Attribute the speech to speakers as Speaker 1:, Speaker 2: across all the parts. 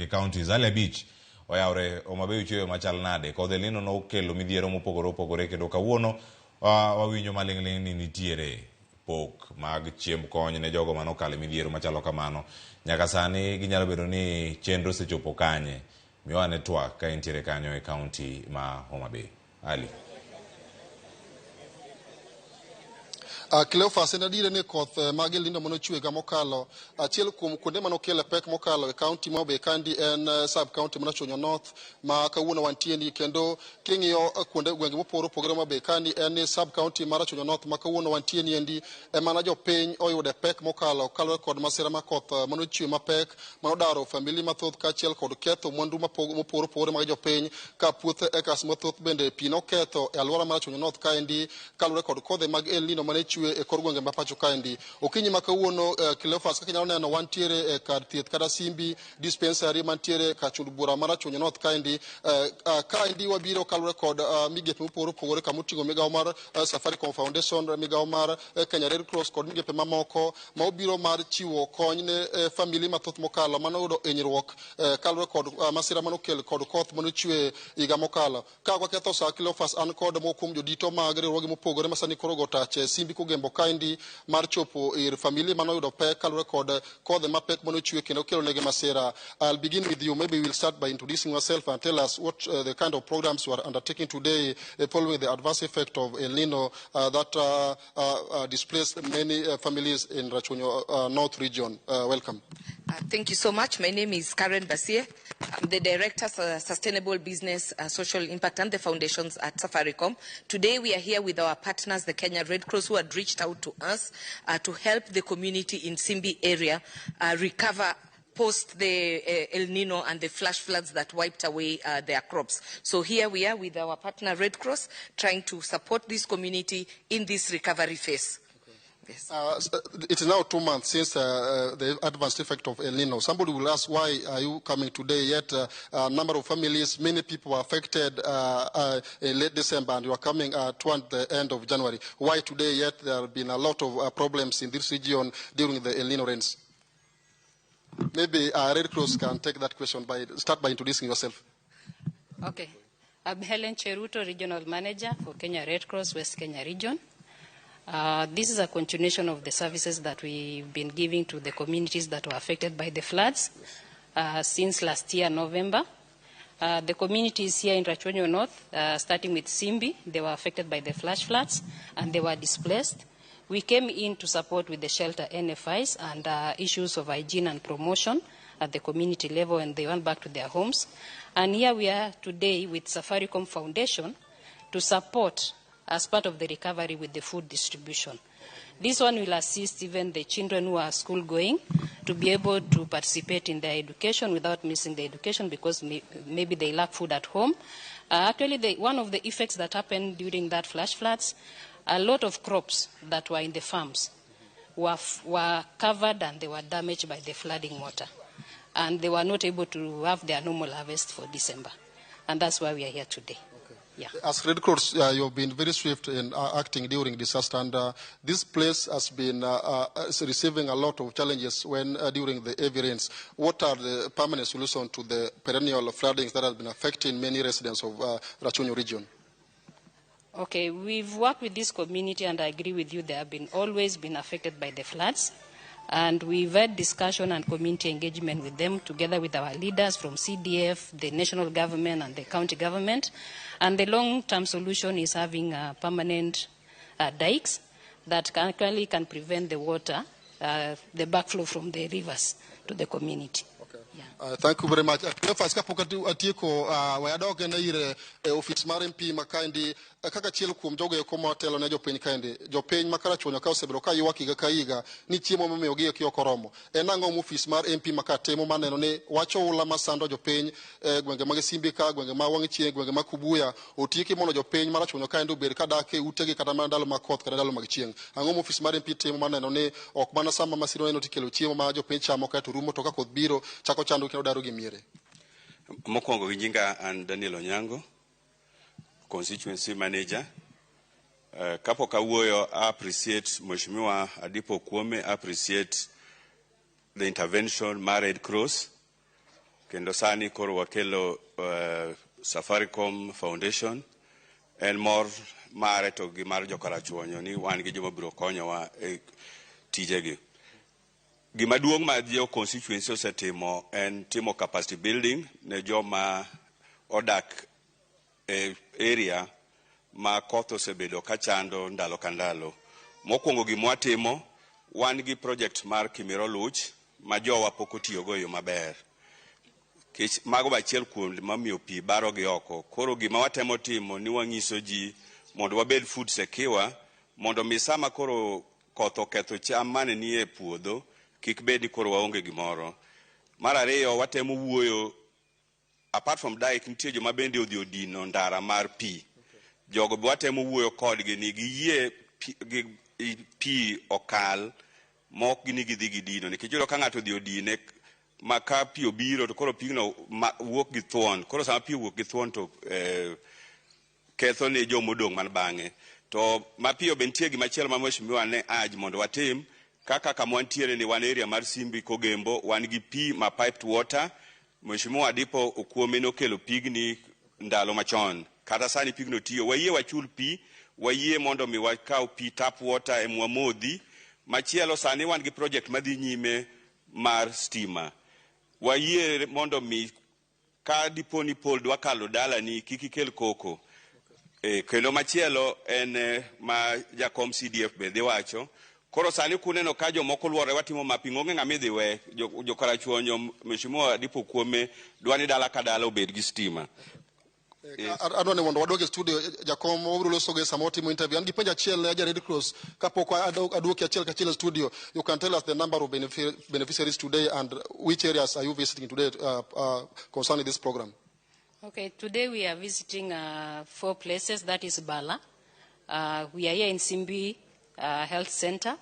Speaker 1: Counties ali 5 oyawre. Homa Bay ochweyo machal nade? Kodh El Nino nokelo midhiero mopogore opogore kendo kawuono wawinjo maling'ling' ni nitiere pok mag chiemb kony ne jogo manokalo e midhiero machalo kamano. Nyaka sani ginyalo bedo ni chenro osechopo kanye? Miwa ane twak ka intiere kanyo e county ma Homa Bay. Ali.
Speaker 2: Cleophas, en adier ni koth mag El Nino mane ochwe higa mokalo, achiel kuom kuonde mane okelo pek mokalo e county ma Homa Bay kandi en sub county mar Rachuonyo North ma kawuono wantie ni, kendo king'iyo kuonde gwenge mopogore opogore Homa Bay kandi en ni sub county mar Rachuonyo North ma kawuono wantie ni endi ema jopiny oyude pek mokalo kaluwore kod masira ma koth mane ochwe mapek mane odaro famili mathoth kaachiel kod ketho mwandu mopogore opogore mag jopiny, ka puothe acres mathoth bende pi noketho e alwora mar Rachuonyo North kaendi kaluwore kod kodhe mag El Nino mane chwe e kor gwenge ma pacho kaendi. Okinyi ma kawuono, Cleophas, kaka inyalo neno wantiere e kar thieth kata Simbi dispensary mantiere kar chund bura mar Rachuonyo North kaendi. Kaendi wabiro kaluwore kod migepe mopogore opogore kama oting'o migawo mar Safaricom Foundation, migawo mar Kenya Red Cross kod migepe mamoko ma obiro mar chiwo kony ne famili mathoth mokalo mane oyudo hinyruok kaluwore kod masira mane okel kod koth mane ochwe higa mokalo. Ka ok waketho sa, Cleophas, an kod moko kuom jodito mag riwruoge mopogore ma sani koro go tach e Simbi Kogembo kaendi mar chopo ir famili mane oyudo pek kaluwore kod kodhe mapek mane ochwe kendo kelo negi masira. I'll begin with you. Maybe we'll start by introducing yourself and tell us what the kind of programs you are undertaking today following the adverse effect of El Nino that displaced many families in Rachuonyo North region. Welcome.
Speaker 3: Thank you so much. My name is Karen Basie. I'm the Director of Sustainable Business, Social Impact and the Foundations at Safaricom. Today we are here with our partners, the Kenya Red Cross, who had reached out to us to help the community in Simbi area recover post the El Nino and the flash floods that wiped away their crops. So here we are with our partner Red Cross, trying to support this community in this recovery phase. Yes.
Speaker 2: It is now 2 months since the adverse effect of El Nino. Somebody will ask, why are you coming today? Yet a number of families, many people were affected in late December, and you are coming toward the end of January. Why today? Yet there have been a lot of problems in this region during the El Nino rains. Maybe Red Cross can take that question by start by introducing yourself.
Speaker 4: Okay. I'm Helen Cheruto, Regional Manager for Kenya Red Cross West Kenya Region. This is a continuation of the services that we've been giving to the communities that were affected by the floods since last year, November. The communities here in Rachuonyo North, starting with Simbi, they were affected by the flash floods and they were displaced. We came in to support with the shelter NFIs and issues of hygiene and promotion at the community level, and they went back to their homes. And here we are today with Safaricom Foundation to support as part of the recovery with the food distribution. This one will assist even the children who are school going to be able to participate in their education without missing the education because maybe they lack food at home. Actually, one of the effects that happened during that flash floods, a lot of crops that were in the farms were covered and they were damaged by the flooding water. And they were not able to have their normal harvest for December. And that's why we are here today. Yeah.
Speaker 2: As Red Cross, you've been very swift in acting during disaster, and this place has been is receiving a lot of challenges when during the heavy rains. What are the permanent solutions to the perennial floodings that have been affecting many residents of Rachuonyo region?
Speaker 4: Okay, we've worked with this community, and I agree with you, they have been always been affected by the floods. And we've had discussion and community engagement with them together with our leaders from CDF, the national government, and the county government. And the long-term solution is having permanent dikes that actually can prevent the water, the backflow from the rivers to the community.
Speaker 2: Okay.
Speaker 4: Yeah.
Speaker 2: Thank you very much. Cleophas, kapok atieko, we adok ne ir e ofis mar MP ma kaendi kaka achiel kuom jogo eko motelo ne jopiny kaendi. Jopiny ma Karachuonyo ka osebedo ka ywak higa ka higa ni chiemo momiyogi eki ok oromo. En ang'o ma ofis mar MP ma ka timo mar neno ni wach oula masando jopiny e gwenge mag Simbi ka, gwenge ma wang' chieng', gwenge ma Kubuya otieki mondo jopiny mar Rachuonyo kaendi obed ka dak e utegi kata mana ndalo mag koth kata ndalo mag chieng'. Ang'o ma ofis mar MP timo mar neno ni ok mana sama masira oneno tikelo chiemo ma jopiny chamo kaeto rumo, to ka koth biro chako chando kendo daro gi miere?
Speaker 5: Mokwongo, gi nyinga an Daniel Onyango, constituency manager. Kapok awuoyo, I appreciate Mheshimiwa Adipo Okuome, appreciate the intervention mar Red Cross. Kendo sani koro wakelo Safaricom Foundation. En mor mare to gi mar Jokarachuonyo ni wan gi joma biro konyowa e tijegi. Gima duong' ma jo constituency osetimo en timo capacity building ne joma odak e area ma koth osebedo ka chando ndalo ka ndalo. Mokwongo gima watimo, wan gi project mar Kimiro Luch ma jowa pok otiyogo e yo maber. Kech mago be achiel kuom mamiyo pi baro gi oko. Koro gima watemo timo ni wang'iso ji mondo wabed food secure, mondo mi sama koro koth oketho cham mane nie puodho, kik bed ni koro waonge gimoro. Mar ariyo, watemo wuoyo, apart from dike, nitie joma bende odhi odino ndara mar pi. Jogo be watemo wuoyo kodgi ni giyie pi, pi okal mok gini gidhi gidino, nikech iyudo ka ng'ato odhi odine ma ka pi obiro to koro pigno wuok gi thuon. Koro sama pi owuok gi thuon to ketho ne jomodong' man bang'e. To mapiyo be nitie gimachielo ma mheshimiwa ne urge mondo watim, kaka kama wantiere ni wan area mar Simbi Kogembo, wan gi pi ma piped water. Mheshimiwa Adipo Okuome nokelo pigni ndalo machon. Kata sani pigno tiyo. Wayie wachul pi, wayie mondo mi wakaw pi tap water ema wamodhi. Machielo sani wan gi project madhi nyime mar stima. Wayie mondo mi ka dipo ni pole dwa kalo dalani kik ikel koko. Kendo machielo en ma jakom CDF be dhi wacho. Koro sani kuneno ka jomoko luorore watimo mapping, onge ng'ama idhi we. Jokarachuonyo, Mheshimiwa Adipo Okuome dwa ni dala ka dala obed gi stima.
Speaker 2: Adwa ni mondo wadog e studio, jakom wabiro loso go sama watimo interview. An gi penjo achiel ne ja Red Cross kapok aduoki achiel kachiel e studio. You can tell us the number of beneficiaries today and which areas are you visiting today concerning this program?
Speaker 4: Okay, today we are visiting 4 places, that is Bala. We are here in Simbi Health Center,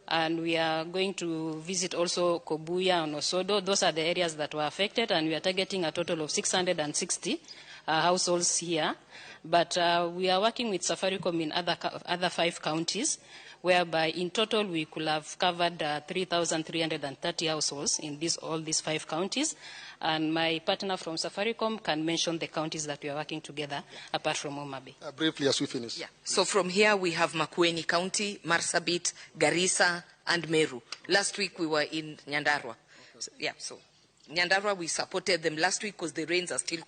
Speaker 4: and we are going to visit also Kobuya and Osodo. Those are the areas that were affected, and we are targeting a total of 660 households here. But we are working with Safaricom in other 5 counties, whereby in total we could have covered 3,330 households in all these 5 counties. And my partner from Safaricom can mention the counties that we are working together, apart from Homa Bay.
Speaker 2: Briefly, as we finish.
Speaker 3: Yeah. So from here we have Makueni County, Marsabit, Garissa, and Meru. Last week we were in Nyandarua. So, yeah, so Nyandarua, we supported them last week because the rains are still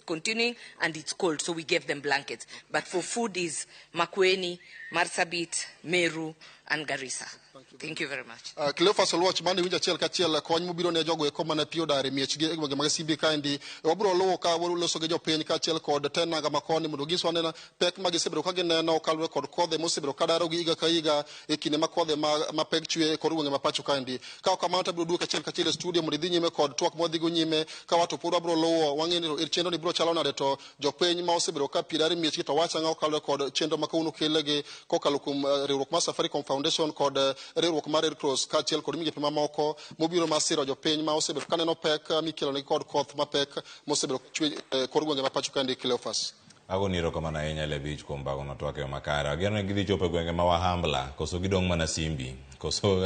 Speaker 3: continuing and it's cold, so we gave them blankets. But for food is Makueni, Marsabit, Meru, and Garissa. Thank you very much.
Speaker 2: Cleophas Oluoch, mane winjo achiel kachiel kony mobiro ne jogo eko mane pi odar e miechgi e gwenge mag Simbi kaendi. Wabiro luwo ka waloso gi jopiny kaachiel kod tend nanga makoni mondo ginyiswa anena pek ma gisebedo ka gineno kaluwore kod kodhe mosebedo ka darogi higa ka higa e kinde ma kodhe mapek chwe e kor gwenge ma pacho kaendi. Ka ok kamano to abiro duoki achiel kachiel e studio mondo idhi nyime kod twak mwadhigo nyime ka wato pod wabiro luwo wang'e ni chenro ni biro chalo nade to jopiny ma osebedo ka pi dar e miechgi to wacho ang'o kaluwore kod chenro ma kawuono kelnegi kokalo kuom riwruok mar Safaricom Foundation kod riwruok mar Red Cross kaachiel kod migepe mamoko mobiro mar siro jopiny ma osebedo ka neno pek mikelonegi kod koth mapek mosebedo chwe kor gwenge ma pacho kaendi. Cleophas.
Speaker 1: Agoni erokamano ahinya Lebich kuom bagono twak e yo makare. Ageno ni gidhi chopo e gwenge ma Wahambla koso gidong' mana Simbi koso